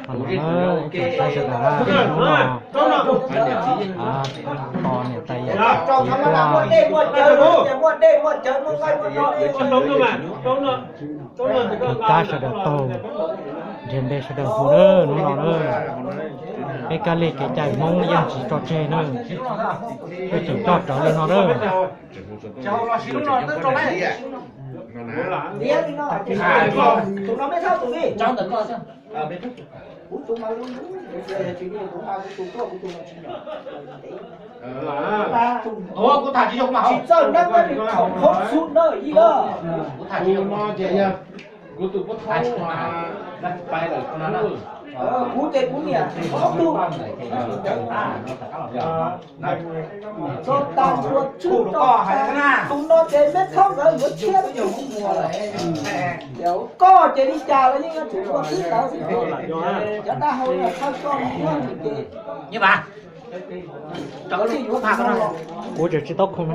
Ib tsoom saib sawv daws na, hnub no tos niam tais yawm txiv tuaj. Hu kab sawv daws taug, nrhiav npe sawv daws hu na hnub no na. Peb kab li kev cai Hmoob yeej tsis tso tseg na, peb tseem coj rawv li no na. Kuv tus pub thaub pais lawm. Kuv ces kuv niam ob tug. Txog tas ua tswb rau tus no ces meb thaub nkawd yuav tshiab. Koj ces li cas los yeej yuav tsum ua twb ntawd xwb. Cov dab hau no thawj koj mus muab ces Kuv tseem tsis tau khoom.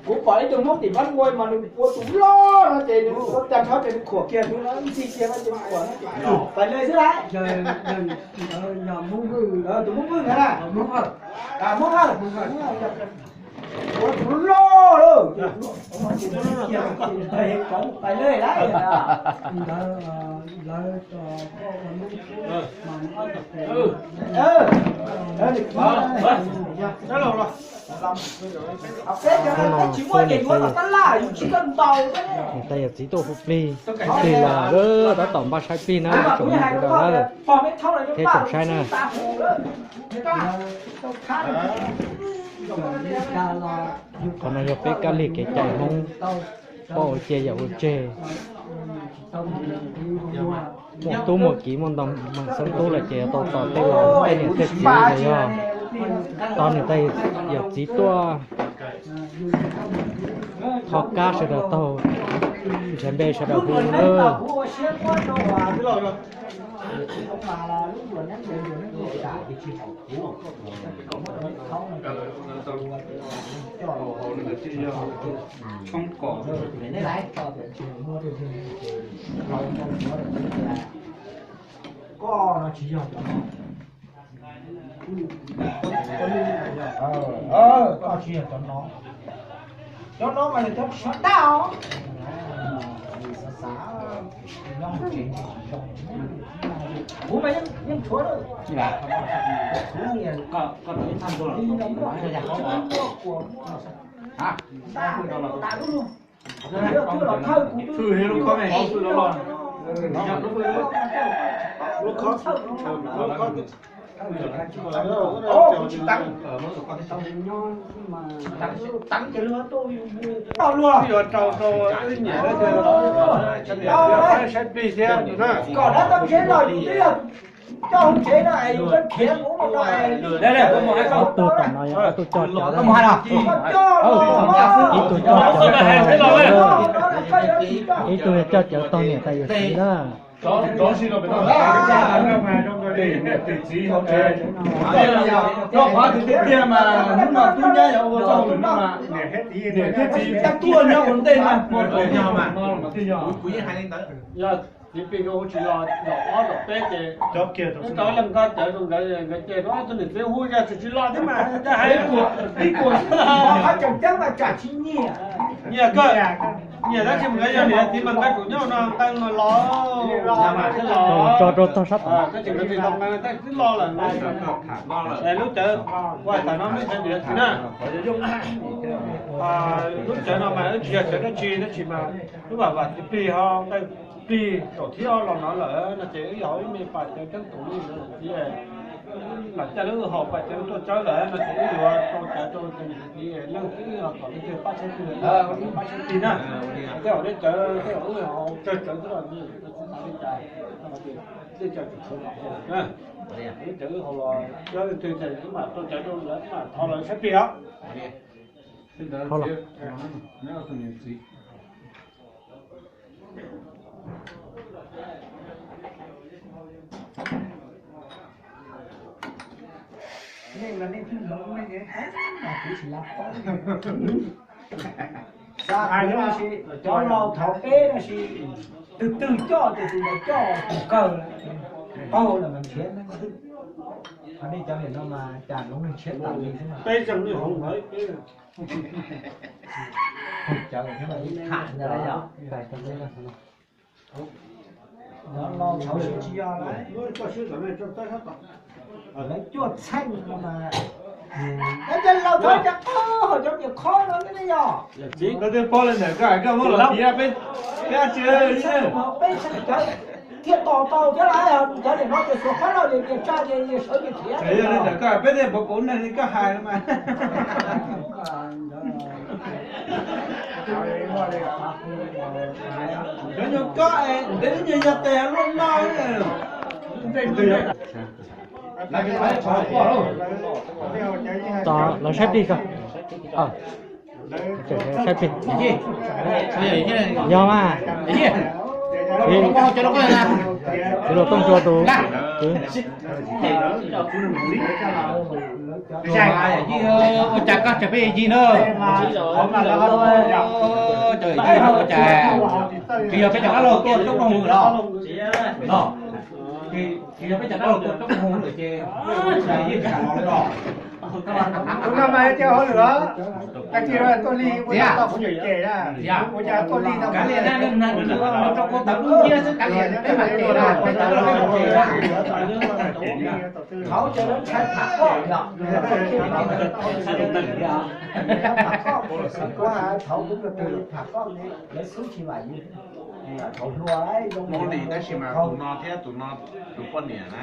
Kuv pom ib tug Hmoob tim Npab Nkuaj mas nws ua tus loj no ces nws ua tag nrho ces nws khuam kiag nws ntxig kiag no ces nws khuam no ces pais nws xwb lawm. Tus Hmoob Vwj ntawd, Hmoob Hawj, Hmoob Hawj, ua tus loj lawm. Pais nws lawm. Niam tais yawm txiv tuaj hu plig, hu plig los tab tom npaj saib plig na, ib tsoom niam txiv sawv daws thiab tsoom saib na. Qhov no yog peb kab lig kev cai Hmoob, poj ua cia yawm ua tseg, muaj tub muaj kiv muaj ntau meem xeeb tub lawm ces yuav tau tos tej laus tej niam tej txiv los yog tos niam tais yawm txiv tuaj tho kab sawv daws taug, nrhiav npe sawv daws hu na. Koj no tsis yog cov no. Koj tsis yog cov no. Cov no mas yog cov tsis sab daj os. Xav xav, nyob hauv tsev tsis zoo. Kuv mas yeej tshuav lawm. Kuv niam, kuv niam muaj qhov muaj quas muaj daj tas lub lug. Lub khov me lub loj loj, lub khov, lub khov, tsis teeb, teeb ces lub tau luag yuav rau rau wb nyiam, saib plig thiab. Kom dab tau tsev los yus twb yog coj hauv tsev no es yus khiav mus no es ib tug tom no yog ob tug coj cawv, ib tug coj cawv tau, ib tug yog coj cawv tau niam tais yawm txiv na. Rov si rau pem no, niam txiv hauv tsev, rau qhov tiag tiag mas hnub no tub nyab yuav ua txoj hauj lwm no mas niam thiab txiv tuaj nyob ua ntej mas ua rau no mas thiaj yog. Yog txiv plig nkawd hu tsis los zaum ob zaum peb ces cov kiag rau, tau leej nkawd cawv rau nkawd, nkawd ces rau ob tug niam txiv hu ya tsis tsis los thiab mas hais ib puas xwb los. Nyiam kawg, nyiam tab sis mas nkawd yog niam txiv mas nkawd tsum nyob no nqee mas los. Tso rau tog sab tom. Tab sis nkawd tsis tau nqee tab sis twb los lawm. Es lub cawv ua tam no mej cov niam txiv na, lub cawv no mas wb tsis yog cawv dab tsi tab sis mas lub vam vam txiv plig ho nqee plig zaum thib ob los no lawm no ces wb yog ib me pas cawv ceeb tus li no txiv, lam caj lub wb haus pas cawv tuaj cawv lawm no ces wb yuav tau cawv rau cov niam txiv leej twg los kom leej twg pab saib plig, pab saib plig na. Tej zaum nej cawv tej zaum wb haus tsawg cawv xwb los tsis xav li cas, nej cawv tsum tshuav kom haus na. Cawv wb haus los cov leej twg ces wb mam tau cawv rau lawv mam thov lawv saib plig os. Nej mas nej twb hloov nej mas kuv tsis lab paub. Xav hais no sis cov laus thaum peb no sis, tus twg coj ces tus ntawd coj tus kawg, qaug los mas nrhiav neeg twg. Ho nej cov niam no mas cas hloov neeg tshiab tas li xwb mas. Peb zeeg nej hloov lawm. Cov thiab mas ib tham ntawd yom. Cov laus thaum sis tsis yog lawv, lawv cuaj txheej no mas, lawv cov laus thaum cas qaug cov niam khob no ne yog. Koj twb paub li ntawm koj hais koj muab los piav peb, peb tsis, peb cov thiaj tos tau thiab lawm, cov niam no ces xuas khob loj ces niam tsa ces niam sawv niam khiav. Yog li ntawm koj peb thiaj pov kuv neeg li koj hais no mas. Cov nyuag kob es ntev nyuag yog tes luaj no. Tos lawv saib plig ko. Saib plig. Yog mas. Tus laus tooj tua tus kwv. Ua cas koj tseem peb yig na? Cov yig ua cas, tsis yog peb cov dab laug tuaj coob loo lawm los? Tsis yog peb cov dab laug tuaj coob loo lawm ces yig tsis kam los li los? Tus no mas cov hauj lwm, kav tsij tuaj lig ua cas tau kuv nyuam ces, ua cas tuaj lig tau kav liam na, rau kuv tawv lub ntiab xwb kav liam peb mam ces na, peb tawv los peb mam ces na. Thaum cov lawv ntshai tham koj yom, tham koj, thaum kuv mus tham koj ne, lawv xub tsis vam yus. Thaum hluas zoo li tab sis mas tus no thiab tus no tus poj niam na,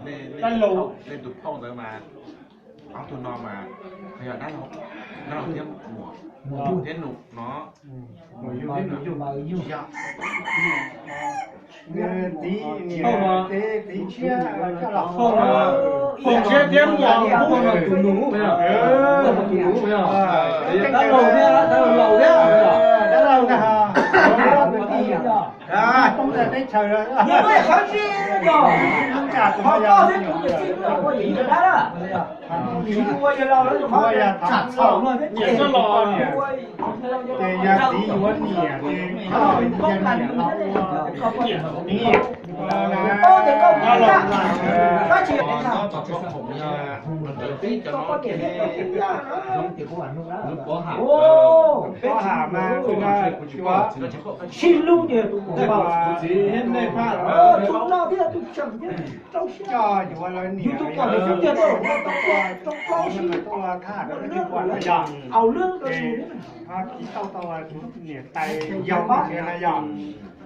nej tus phauj ntawd mas ob tug no mas yog dab laug, dab laug thiab muam, muam thiab nus no. Yog txiv, niam, txiv tshiab, txiv tshiab thiab muam, muam no tus nus, tus nus, dab laug thiab, dab laug laus thiab, dab laug ntag. Poob ntawm teb chaws lawm. Ces yog txiv yuav niam ces koj yog niam los ua niam. Pob ham mas sib hlub, coj yuav lawv niam, tuaj thaj, yog tsis tau tau niam tais yog no yog,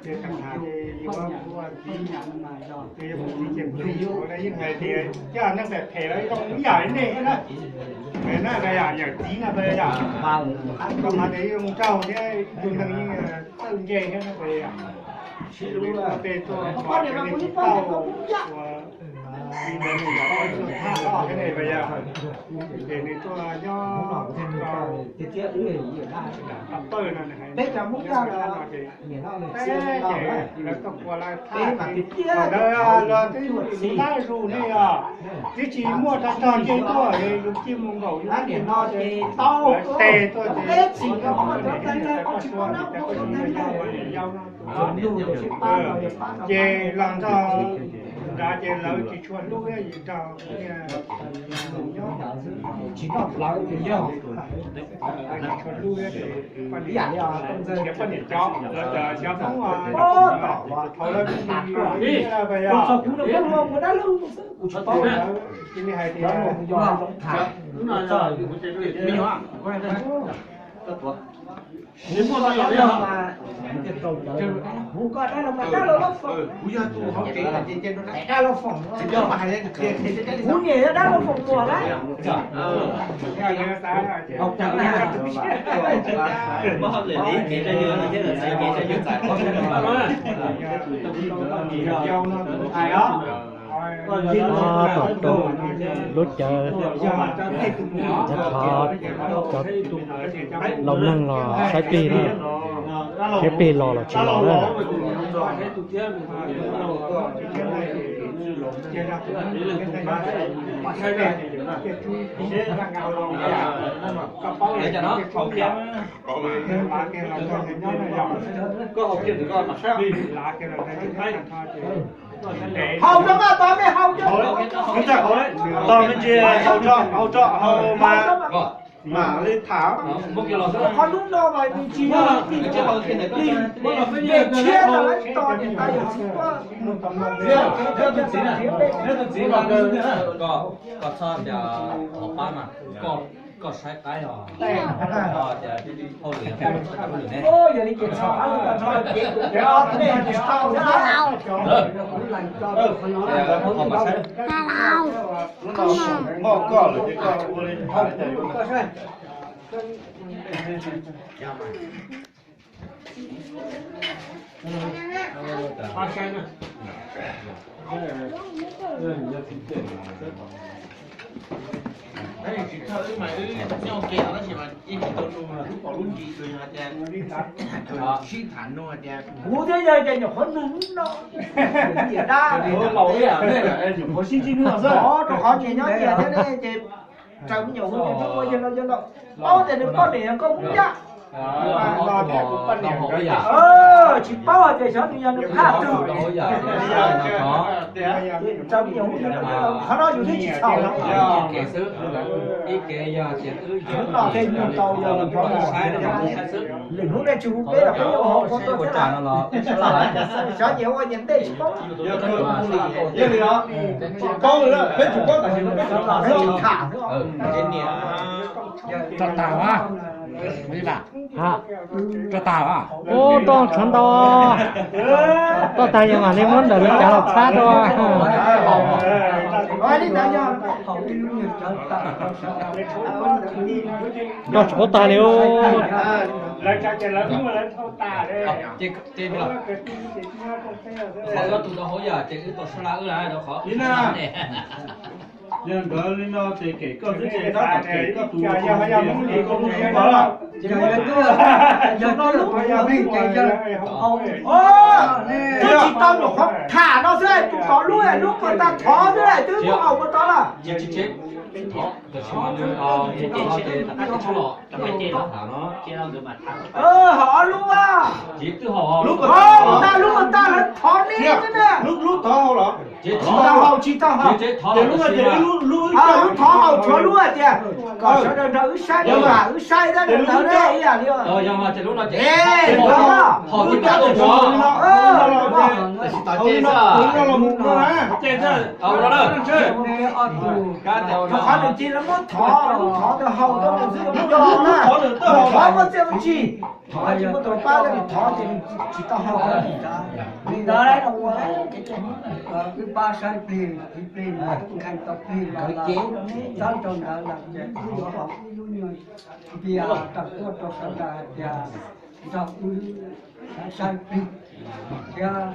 ces tag nrho ces yuav ua txiv, ces yuav ua txiv ces kuv yeej hais tias coj neeg phem phem los zoo ib yam li nej na. Na yog yawm txiv no yog, tau hais tias zoo nraug thiab tus neeg yeej txawj ntse thiab no. Sib hlub tej tuaj tos cov niam tij tauj uas li ntawd, thaj loj thiab ne, yog ces nws tuaj nyob rau pawg no, peb cov Hmoob Yaj no ces peb ces lawv tuaj ua lawv thaj, lawv los twb lab zus ne os, twb tsis muaj rog rog nce tuaj, yus cia mus nkaum yus niam no ces lawv tes tuaj ces koj tsuas niam yau no. Ces los nrog nrad ces lawv tsis tshua hlub thiab, yus nrog nyob tsis noj plawv ces yog tsis tshua hlub thiab. Poj niam, poj niam cov, cov Hmoob thaum lawv ib, kuv txog kuv no kuv luag ua dab laug xwb kuv tsis paub. Cia li hais tias kuv koj dab laug mas dab laug lab foom, dab laug foom, kuv niam yog dab laug foom muam lawm. Tom rau lub caij, cov laus neeg los saib plig na, saib plig los los tsis los na. Hau rau koj tod, mej hau rau. Tos me ntsis hau tso, hau tso, hau mas mam li tham. Qhov lub no mas nws tsis yog li, li, li tshiab no lawv tos niam tais yawm txiv tuaj. Koj txhob tias thov pab mas, koj saib qaib os. Tias hauj lwm yog pab txhob rau hauj lwm ne. Yog li ces txhob, txhob ces kuv, kuv tsis tau. Qhov mas saib. Lub no nqoj koj lawm ces koj ua li cas cas yuav. Tsis txhawj wb mas wb nyob ua ke no tab sis mas yeej tsis tau lus, lub paus lub ntsis tsuas yog tias sib tham nug tias kuv thiab yawg ces nyuam qhuav nug hnub no, tias dab, nyuam qhuav sib ntsib hnub no xwb, rau qhov ces nyob tias thiab ne ces raws me nyuam hu ces nws ua yawg laus yawg laus, paub tias nws poj niam yog nkauj Hmoob Yaj. Tsis paub hais tias xyov nws yog nws phaj twg. Raws me nyuam hu ces nws ua yawg laus, qhov no yus thiaj tsis txhaum. Ib kev yog tias wb no thiaj nug tau yog nws poj niam. Lwm hnub nej tsis hu peb los peb yuav ua ua tuaj thiab. Xyov nyias ua nyias ntej tsis paub. Yog li os, paub li peb tsis paub tam sim no peb tsis tham xwb. Rau tag a, rau tag a, ub, toj tshuav ntau, toj tag yog mam li muab ntawm lawv cav los txhab rau. Toj tshuav tag li. Qhov tus rau hauv yam ces wb tau sab laj wb rau qhov li na. Yog nkawd li no ces kem koj xwb ces tab tom kem koj tus, koj lub ntawd los. Twb tsis tau nyuam qhuav tham no xwb, tus tod lub, lub puas tag thov xwb, twb muab haus puas tod lawm. Hos ob lub a, lub puas tag, lub puas tag lawv thov ne xwb na. Lub thov haus los? Tsis tau haus, tsis tau haus. Lub thov haus tshuav lub hais tias kom sawv daws nrog wb saib, wb saib tab sis ntawd ne ib yam li. Rau qhov nws cia li muab thov, lub thov ntawd haus tau nws xwb, muab thov na, thov muaj txiaj muaj ntsig. Thov tsis muaj tus pab, thov ces tsis tau haus. Li ntawd no ua, wb pab saib plig, plig, nkhaij tau plig los, txawb rau ntawd lawm ces wb yuav haus ib lub nyuag npias rau tuaj rau sawv daws hais tias nrog wb saib plig thiab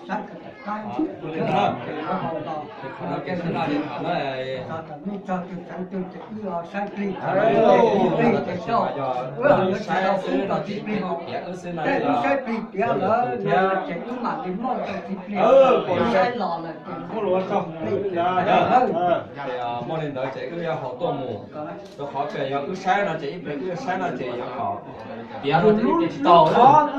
saib kom tau qaib, ces yuav haus los. Txog thaum nej txog twg tseev twg ces wb los saib plig, plig ces coj, wb los yuav tsis tau pub rau txiv plig haus. Ces wb saib plig tiav lawm ces wb mam li muab rau txiv plig, saib los lawm ces plig. Muaj li ntawd ces wb yuav haus tuaj mus, rau qhov tias yog wb saib no ces ib pliag wb saib no ces yog kom tiav no ces ib pliag tsis tau.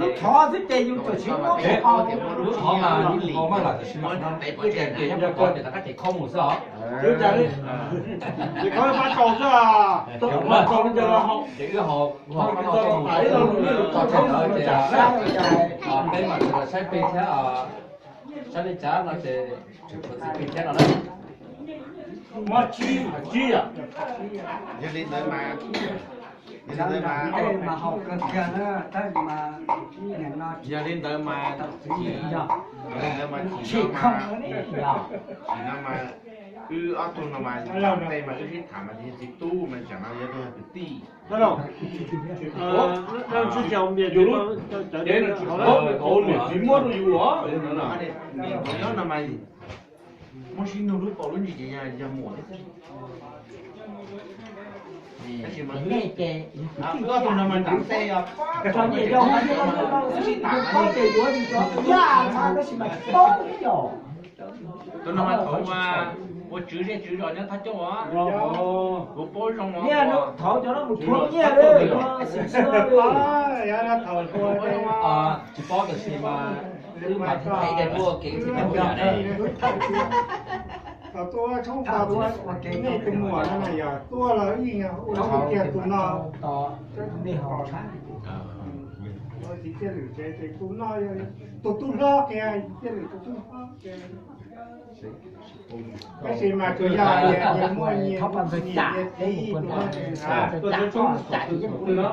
Lub thov xwb ces yus txawm tsis muab, lub thov mas yus haus meej lawm tiam sis mas ib pliag tias nyob puag tod ces rov qab ces khob mus xwb os. Ces wb haus, haus tuaj mus, ces peb mam li los saib plig thiab, saib li cas no ces tseem tshuav txiv plig thiab no na. Mob tsib, tsib yom. Yog li ntawd mas, yog li ntawd mas, yog li ntawd mas, yog li ntawd mas, tsis no mas, wb ob tug no mas, tej mas wb sib tham mas tsis yog txiv tub mas tsam no yog kwv tij. Niam txiv muab rau yus os. Muab sib nug lub paus lub ntsis ces yog muam thiab xwb. Tab sis mas wb ob tug no mas nram tej os, tso niam yau hais tias no no xwb sib tham mas, tab sis mas tsis paub yom. Tus no mas thaum ua tswv zej tswv zos nyob thaj coj os. Kuv paub zoo os. Thaum cov no mus thuav nyiaj li. Tsis paub tiam sis mas wb mas thaij thaij tuaj kev tsis tau yam ne. Thaum tuaj tshoob tau tuaj ua kev nej tus muam no na yog tuaj los ib yam ua tshoob kiag tus no. Tus no tus tub hlob kiag, tus tub hlob kiag. Tab sis mas tsuas yog muaj nyias txiv tus no.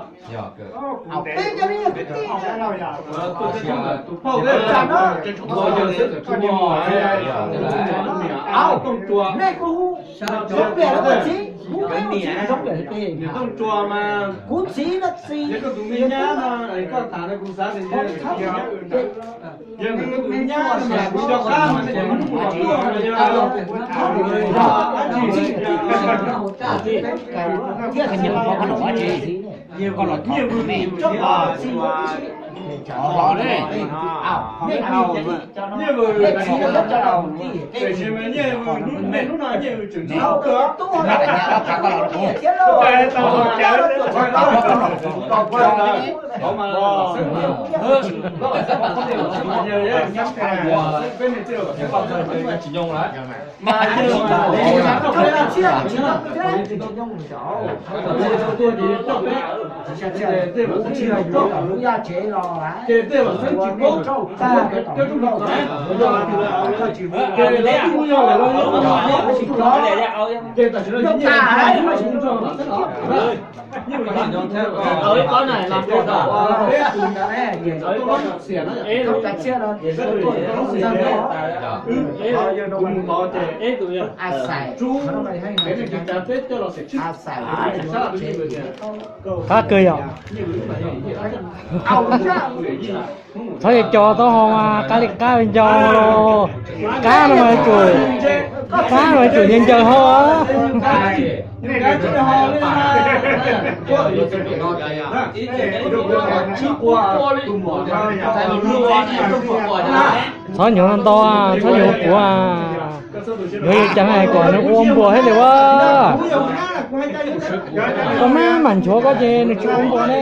Nej kuv hu, Zoov Pliam los kuv txiv, kuv txiv, Zoov Pliam, kuv txiv no txiv. Thiab koj nyiam koj los txiv, los ne. Tsis nyob lawm. Qab kawg yom. Txhob yog co taub hau mas qab li qab ncaus los. Qab no mas tsum, qab no mas tsum ncaws ncaws hau. Txhob nyuag ntau, txhob nyuag puav, yuav yus ceev hais kom nws ua npua thiab li as. Koj maj mam nchuav koj ces nws tsis ua npua ne.